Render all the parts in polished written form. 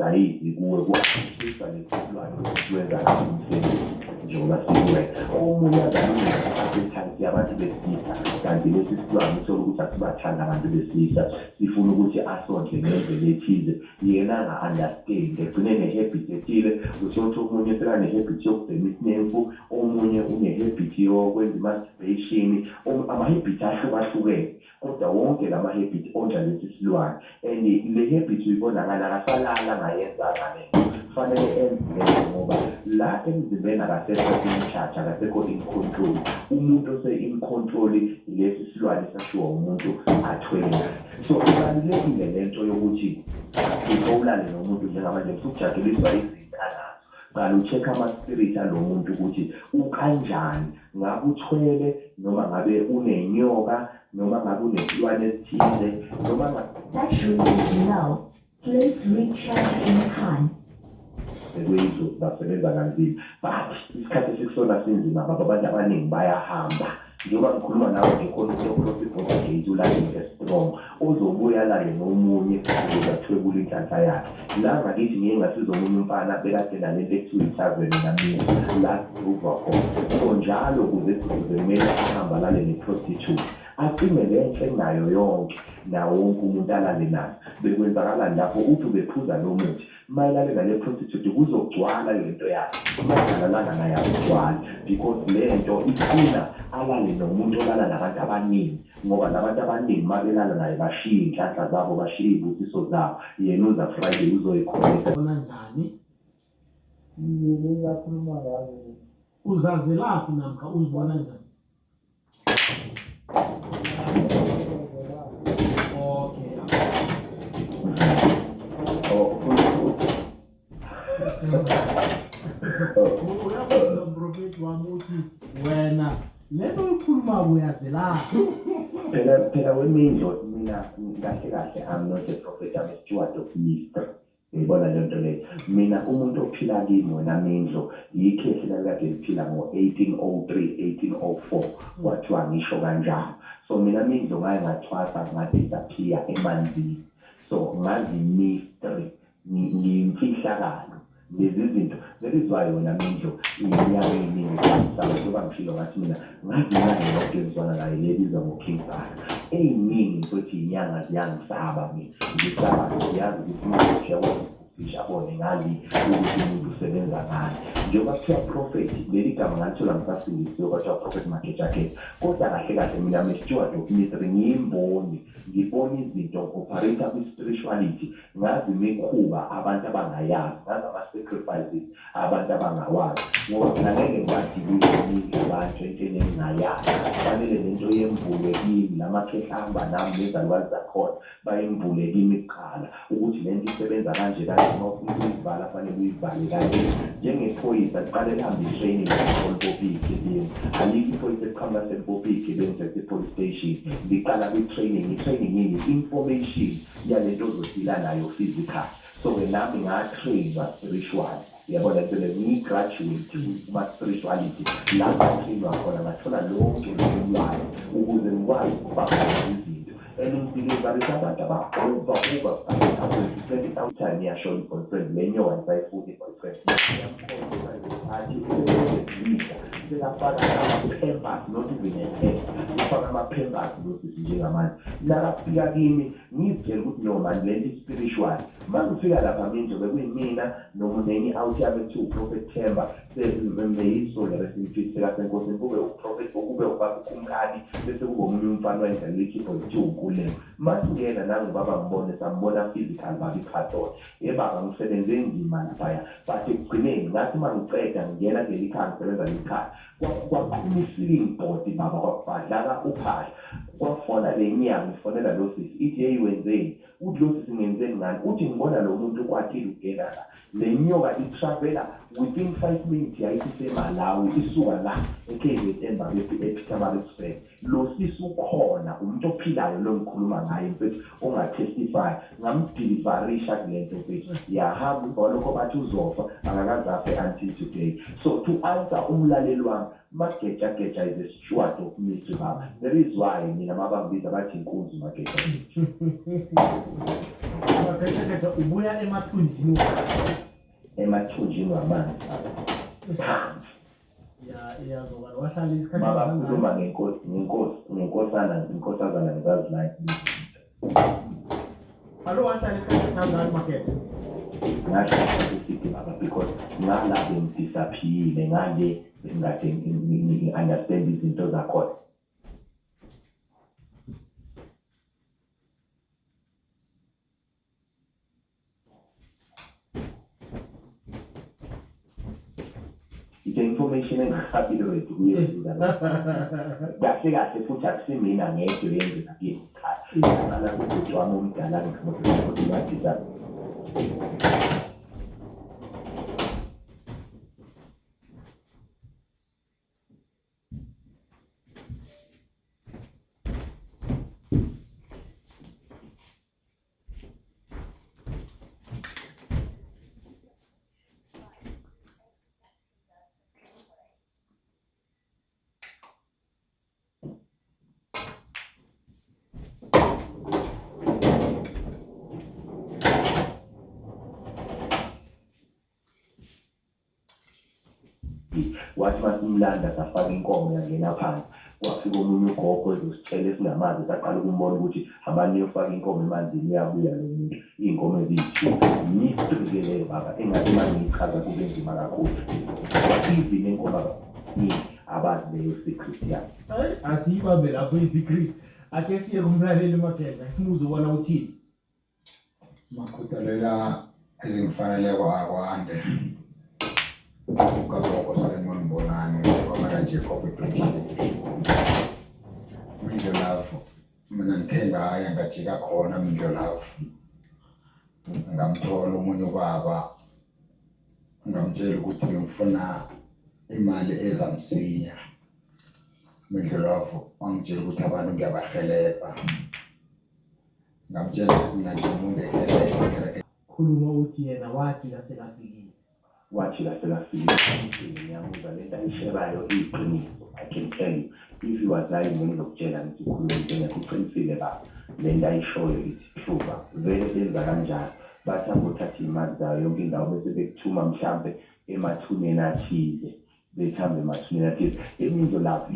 ukuthi ayizi kuwe, kwasusa lesilwane ukuthi wenza kahle umsebenzi njengoba sikuwena. Omunye azalungisa i-appetite yabantu besilisa, kanti lesi silwane uthole ukuthi asibathandi abantu besilisa, sifuna ukuthi asondle ngendlela ethize, yena anga-understand, egcine ne-habit ethile. Uthole ukuthi omunye sekane-habit yokubhema isinemfu, omunye une-habit yokwenza i-masturbation, ama-habit ahlukahlukene, kodwa wonke lama-habit ondla lesi silwane. And le habit uyibona ngani? Akasalala angayenzanga le nto, kufanele enze le nto, ngoba la emzimbeni akasekho in charge, akasekho in control. Umuntu ose-in control lesi silwane esashiwa umuntu athwele naye. So ibalulekile le nto yokuthi before ulale nomuntu njengamanje, usukujabuliswa izinto anazo, qala u-check ama-spirit alo muntu ukuthi ukanjani, ngabe uthwele noma ngabe unenyoka noma ngabe unesilwane esithize noma Battery is low. Please recharge in time. Sekuyidlozi basebenza kanzima, but isikhathi esikusona sinzima, baba. Abantu abaningi bayahamba. Njengoba ngikhuluma nawe nje, khona umuntu o-cross i-border gate, ulale strong, ozobuya alale nomunye ukuze athwebule inhlanhla yakhe. La ngakithi ngiye ngasiza omunye umfana bekade nalento ekuthiwa ithaveni namina la kuva khona. So njalo ukuze eduze kumele ahambe alale ne-prostitute, acime le nhle enayo yonke, nawo wonke umuntu alale nayo. Bekwenzakalani lapho? Uthi ubephuza lo muthi, mayelale nale prostitute kuzogcwala le nto yakhe, mayengalalanga naye akugcwali, because le nto ifuna alale nomuntu olala nabantu abaningi, ngoba labantu abaningi uma belala naye bashiye iy'nhlanhla zabo, bashiye iy'busiso zabo. Yena uza Friday uzoyikhonekta. Bona njani? Yini akhuluma ngayo? Uzazelaphi namkha uzibona njani? Okay. Oh, ufuna Uyabuza mprofethi wami, uthi wena le nto oyikhulumako uyazelaphi? Phela wemindlo, mina kahle kahle I'm not a prophet, I'm a steward of mystery. Uyibona le nto leyo? Mina umuntu ophila kimi, wena Mindlo, yikhehla lalikade liphila ngo-1803, 1804, kwathiwa ngisho kanjalo. So mina Mindlo ngaye ngathwasa, nga-disappear emanzini, so ngazi mystery, ngiyimfihlakalo lezi zinto. That is why, wena Mindlo, iy'nyanga ey'ningi ziyangisa. Njengoba ngishilo, ngathi mina ngazi inyanga yodwa engizwana nayo, le ebizwa ngo-King Bhaka. Ey'ningi, mfowethu, iy'nyanga ziyangisaba mina, ngisaba ziyazi ukuthi umuntu uyakwazi ukufisha abone ngali ukuthi umuntu usebenza ngani. Njengoba kuthiwa prophet, leli gama ngalithola ngisasindisiwe, kwathiwa Prophet Magejageja, kodwa kahle kahle mina I'm a steward of mystery, ngiyimboni, ngibona izinto, ngi-operate kwi-spirituality. Ngazi imikhuba abantu abangayazi, ngazi ama-sacrifices abantu abangawazi, ngoba mina ngeke ngibadilile abantu entweni engingayazi. Kufanele lento yembulwe kimi, lamakhehla ahamba nami nezalukazi zakhona bayimbule kimi kuqala ukuthi lento isebenza kanje kanje. Uma ufuna ukuyivala fanele uyivale kanje. Njengephoyisa liqale lihambe i-training olibophe iy'gebengu. Alikho iphoyisa eliqhamuka selibophe iy'gebengu selisepolice station, liqala kwi-training. I-training yini? Information yalento ozodila nayo physical. So-ke nami nga-trainwa spiritual, uyabona lento leyo? Ngiyi-graduate kuma-spirituality, la nga-trainwa khona, ngathola lonke lolu lwazi ukuze ngikwazi ukubamba izinto and ngideliverisa abantu aba-over over 5,000 to 20,000 time. Iyashona i-boyfriend, le nyoka ayisayifuni i-boyfriend, iyamkhohlisa athi usebenzisa, sekafaka ama-pampers, not even a pamper, ufaka ama-pampers lo sisi. Njengamanje nakafika kimi ngizitshela ukuthi no man, lento i-spiritual. Uma ngifika lapha Mindlo, bekuyimina noma nenye i-out yami ekuthiwa uProphet Themba, may his soul rest in peace, sekasenkosini, kube uProphet, kube ubaba uKumkani, bese kube omunye umfana wayedlalela i-keyboard kuthiwa uNkuleko. Masingena nangubaba ngibone, sambona physical baba iphathona. Yebaba, ngisebenze nzima laphaya, but ekugcineni ngathi uma ngiceda ngingena kuleli khaya, ngisebenza leli khaya, kwaqhuma i-ceiling board baba, kwabhadlaka uphahla. Kwafona le nyanga, ifonela lo sisi, ithi, "Yeyi, wenzeni?" Uthi lo sisi, "Ngenzeni ngani?" Uthi, "Ngibona lo muntu ukwatile, ungena la." Le nyoka i-travela within 5 minutes, yayithi iseMalawi, isuka la e-KZN baba, ePietermaritzburg. Lo sisi ukhona, umuntu ophilayo lo ngikhuluma ngaye, mfethu, onga-testify. Ngamdeliverisha kule nto, mfethu, yahamba. Emva kwalokho bathi uzofa, akakaze afe until today. So to answer umlaleli wami, Magejageja is a steward of mystery, baba. That is why mina mabangibiza bathi inkunzi Magejageja. Makhetha ubuya emathunjini. Emathunjini wamanzi phansi. Ya, iyazwakala. Wahlala isikhathi Mabakhuluma ngenkosi, ngenkosi, ngenkosana, inkosazana ngizazi. Alo, wahlala isikhathi esingangani, Makhetha? Ngahlala eside baba, because ngala bengidisappear ngale, bengingade ngi-understand izinto zakhona. It's information engahabile wethu kuyenza kahle kahle, futhi akusimina ngedwa yenzeka kimi. Cha, qala kubhuti wami omdala ngithi wadisa. Wathi masimlanda safaka inkomo yangena phansi. Kwafika omunye ugogo ezosicela esingamazi, saqala ukumbona ukuthi hambani niyofaka inkomo emanzini, uyabuya lo muntu, iy'nkomo eziyisithupha. Mystery-ke leyo baba, engathi uma ngiyichaza kube nzima kakhulu. Even enkomo abaningi abazi leyo secret yabo. Hayi, asiyibambe lapho i-secret. Ake siye kumlaleli, Makhetha, simuze ubona uthini. Makhuthalela ezingifaneleko akwande. Ukagogo Simon Mbonani kwamaka Jacob eBridgeville. Mindlolavu, mina ngikhe ngaya ngajika khona Mindlolavu. Ngamthola omunye ubaba, ngamtshela ukuthi ngifuna imali ezamsinya. Mindlolavu, wangitshela ukuthi abantu ngiyabahelebha. Ngamtshela ukuthi mina ngiwumuntu ekereke, kereke. Khuluma uthi yena wajika sekafikile. Wajika sekafikile. Ngiyamuzwa lento ayisherayo, iyiqiniso. I can tell you, if he was lying, bengizokutshela ngithi ukhuluma into engekho. Uqinisile baba, le nto ayishoyo, it's true baba. Vele benza kanjalo, bathi angothatha iy'mali zayo yonke indawo, bese bekuthuma mhlampe emathuneni athize, bethambe emathuneni athize emindlo lapho,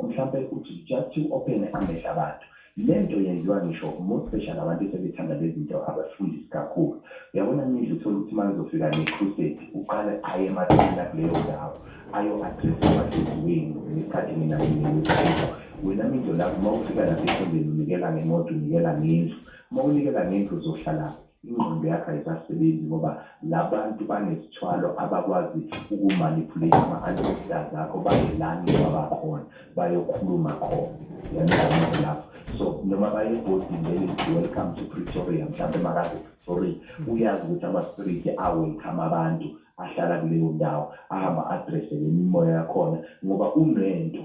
mhlampe uthi just to open amehlo abantu. Le nto yenziwa ngisho more special abantu esebethanda lezi zinto, abafundisi kakhulu. Uyabona mindlu, uthola ukuthi uma ngizofika ne-crusade, uqale aye emathuneni akuleyo ndawo, ayo-address amadlozi wenu ngesikhathi nina ninesiko. Wena mindlu lapho, uma ufika lapha ekhondeni, unikela ngemoto, unikela ngendlu. Uma unikela ngendlu, uzohlala ingqondo yakho ayisasebenzi, ngoba labantu banesithwalo, abakwazi ukumanipulate ama-ancestors akho, baye lani babakhona, bayokhuluma khona. Yabona lapho, so noma baye ebhodini leli lithi "Welcome to Pretoria", mhlawumbe makaze Pretoria, uyazi ukuthi ama-spirit a-welcome abantu ahlala kuleyo ndawo, ahamba addresse le mimoya yakhona, ngoba unento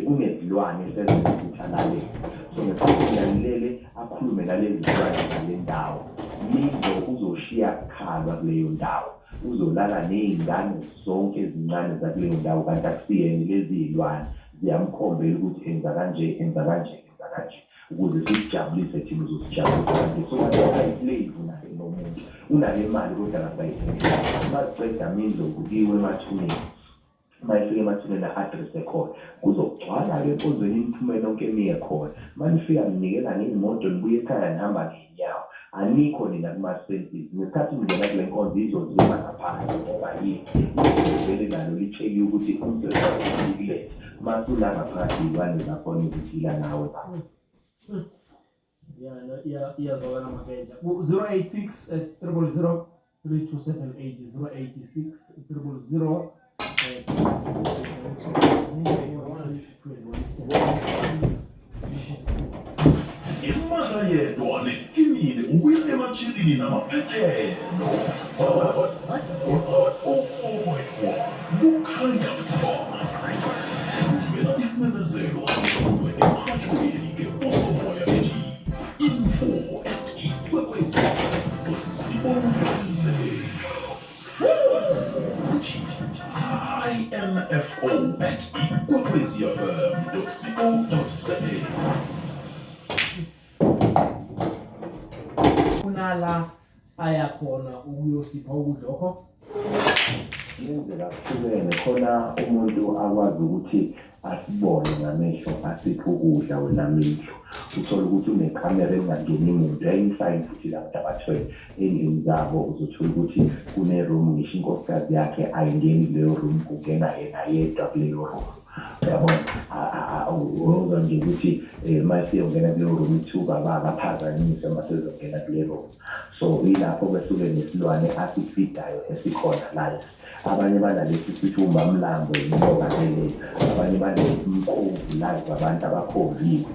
unezilwane esezenza ukuthi alalele. So ngesikhathi ulalele, akhulume nalezi zilwane zale ndawo. Mindlo, uzoshiya kukhalwa kuleyo ndawo, uzolala ney'ngane zonke ezincane zakuleyo ndawo, kanti akusiyena. Lezi iy'lwane ziyamkhombela ukuthi enza kanje, enza kanje, enza kanje, ukuze sikujabulise thina. Uzosijabulisa kanje. So ayislave naye nomuntu unale mali, kodwa akasayisebenzisi. Maziceda mindlo, kuyiwe emathuneni. Uma efika emathuneni, a-addresse khona, kuzogcwala-ke enkonzweni, niphume nonke niye khona. Uma nifika ninikela ngey'moto, nibuye ekhaya nihamba ngey'nyawo, anikho nina kuma-senses. Ngesikhathi ningena kule nkonzo, idlozi lima ngaphandle, ngoba yini? Idlozi vele nalo litsheliwe ukuthi umsebenzi ukuletha masula ngaphakathi, iy'lwane zakhona ezidila nawe baba. Ya, no, iyazwakala Makenja. Ku 086 000 3278, 086 000 3278. Imahla yedwa nesikinini ukuya ematshirini namaphethelo. 04.1 kukhanya ba. Thumela isimemezelo sihlolwe emhatshweni ngeposomoya ethi info@ikwekwezi.co.za. info@ikwekwezifm.co.za. Kuna Khona la aya khona ukuyosipha ukudlokho? Kuyenzeka kuhlukene. Khona umuntu akwazi ukuthi asibone ngamehlo, asiphe ukudla wena mindlu. Uthole ukuthi unekamera elingangeni muntu. Enye isayini futhi la bantu abathwele endlini zabo, uzothola ukuthi kune-room, ngisho inkosikazi yakhe ayingeni kuleyo room, kungena yena yedwa kuleyo room. Uyabona, uzwa nje ukuthi uma eseyongena kuleyo room ithuka bakaphazanyiswe uma sezongena kule room. So yilapho besuke nesilwane asifidayo esikhona live. Abanye banalesi sithi umamlambo, inyoka ke leyo. Abanye banemkhovu live, abantu abakhoviwe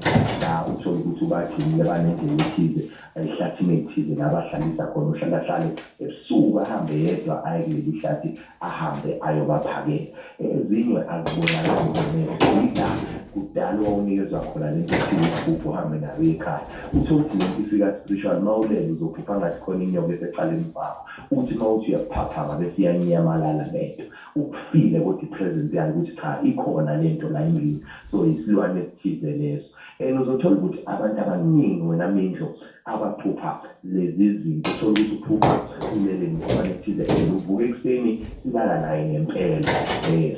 la uthole ukuthi ubagcinile, banendlela ethize ehlathini elithize la bahlalisa khona. Uhlala hlale ebusuku ahambe yedwa aye kuleli hlathi, ahambe ayobaphakela. Ezinye azibonakali ngamehlo, yila kudala wawunikezwa khona lento ekuthiwa iphupho, uhambe nayo ekhaya. Uthole ukuthi lento ifika spiritual. Uma ulele uzophupha ngathi khona inyoka esecaleni kwakho, uthi uma uthi uyaphaphama bese iyanyamalala lento. Ukufile kodwa i-presence yayo ukuthi cha, ikhona lento la endlini. So isilwane esithize leso. And uzothola ukuthi abantu abaningi wena mindlo abaphupha lezi zinto, uthola ukuthi uphupha ulele nesilwane esithize and uvuka ekuseni silala naye ngempela,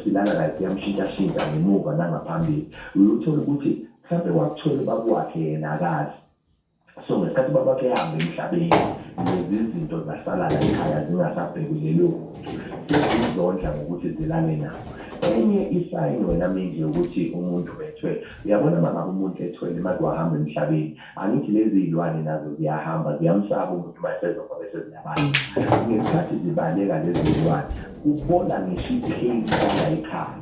silala naye, siyamshintshashintsha ngemuva nangaphambili. Uyothola ukuthi mhlawumbe wakuthola ubaba wakhe, yena akazi. So ngesikhathi ubaba wakhe ehamba emhlabeni, lezi zinto zasala la ekhaya zingasabhekelelwe muntu, sezizondla ngokuthi zilale nawo. Enye isayini wena mindle ukuthi umuntu ethwele, uyabona uma ngabe umuntu ethwele make wahamba emhlabeni, angithi lezi y'lwane nazo ziyahamba, ziyamsaba umuntu uma esezofa bese ziyabaleka. Ngesikhathi zibaleka lezi y'lwane, kubola ngisho ipheyinti yala ekhaya.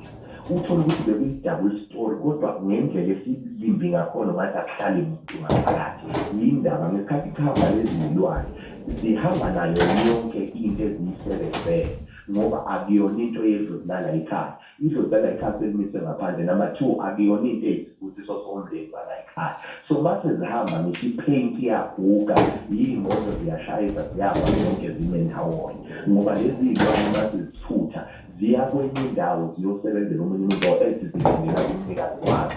Uthole ukuthi bekuyi-double story, kodwa ngendlela esilimbi ngakhona ngathi akuhlali muntu ngaphakathi. Yindaba ngesikhathi kuhamba lezi y'lwane, zihamba nayo yonke into eziyisebenzele, ngoba akuyona into yedlozi lala ekhaya. Idlozi lala ekhaya selimiswe ngaphandle. Number two, akuyona into eyisibusiso somndeni wala ekhaya. So mase zihamba, ngisho ipaint iyaguga, iy'moto ziyashayisa, ziyafa zonke zime ndawonye, ngoba lezi y'lwane mase zithutha ziya kwenye indawo ziyosebenzela omunye umuntu or else zingena kumnikazi wazo.